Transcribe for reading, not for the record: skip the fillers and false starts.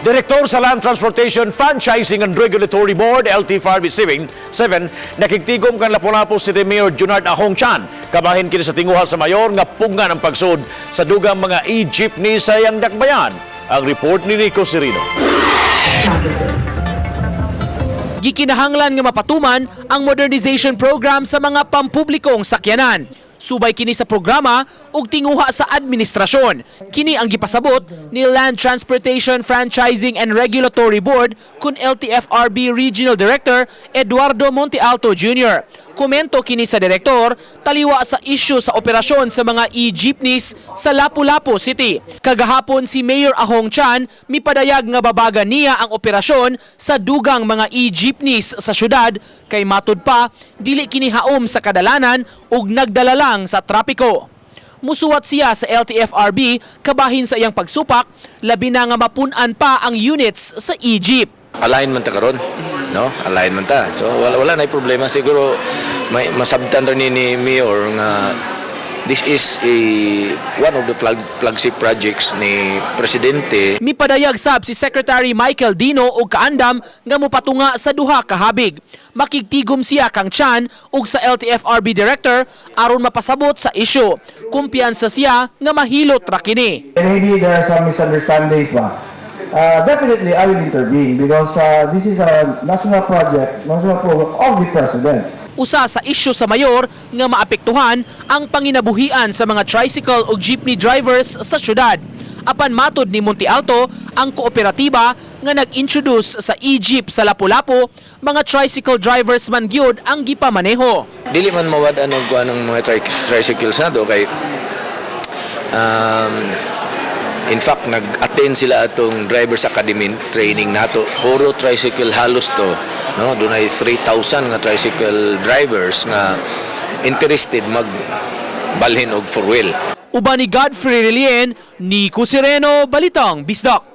Direktor sa Land Transportation Franchising and Regulatory Board, LTFRB 7, nakigtigom kan Lapu-Lapu City Mayor Junard Ahong Chan. Kabahin kini sa tinguha sa mayor nga pugngan ang pagsud sa dugang mga e-jeepney sa iyang dakbayan. Ang report ni Nico Serino. Gikinahanglan nga mapatuman ang modernization program sa mga pampublikong sakyanan. Subay kini sa programa ug tinguha sa administrasyon. Kini ang gipasabot ni Land Transportation Franchising and Regulatory Board kun LTFRB Regional Director Eduardo Montealto Jr. Komento kini sa direktor taliwa sa isyu sa operasyon sa mga e-jeepneys sa Lapu-Lapu City. Kagahapon, si Mayor Ahong Chan mipadayag nga babagan niya ang operasyon sa dugang mga e-jeepneys sa syudad kay matud pa dili kini haom sa kadalanan ug nagdala lang sa trapiko. Musuwat siya sa LTFRB kabahin sa iyang pagsupak, labi na nga mapun-an pa ang units sa e-jeep. Align man ta karon, no? Align man ta, so wala na problema. Siguro may masabtan ra ni mayor nga this is a one of the flagship projects ni presidente. Mipadayag sab si Secretary Michael Dino og kaandam nga mopatunga sa duha ka habig. Makigtigom siya kang Chan ug sa LTFRB director aron mapasabot sa isyu. Kumpiyansa siya nga mahilot ra kini. And maybe there are some misunderstandings ba? Definitely, I will intervene because this is a national project, national program of the president. Usa sa isyu sa mayor nga maapektuhan ang panginabuhian sa mga tricycle ug jeepney drivers sa syudad. Apan matod ni Monte Alto, ang kooperatiba nga nag-introduce sa e-jeep sa Lapu-Lapu, mga tricycle drivers man gyud ang gipamaneho. Dili man mawad-an og kuan ng mga tricycles na do kay in fact, nag-attend sila atong drivers academy training nato. Puro tricycle halos to, no? Dunay 3,000 nga tricycle drivers nga interested mag balhin og four wheel. Uban ni Godfrey Relien, Nico Sereno, Balitang Bisdak.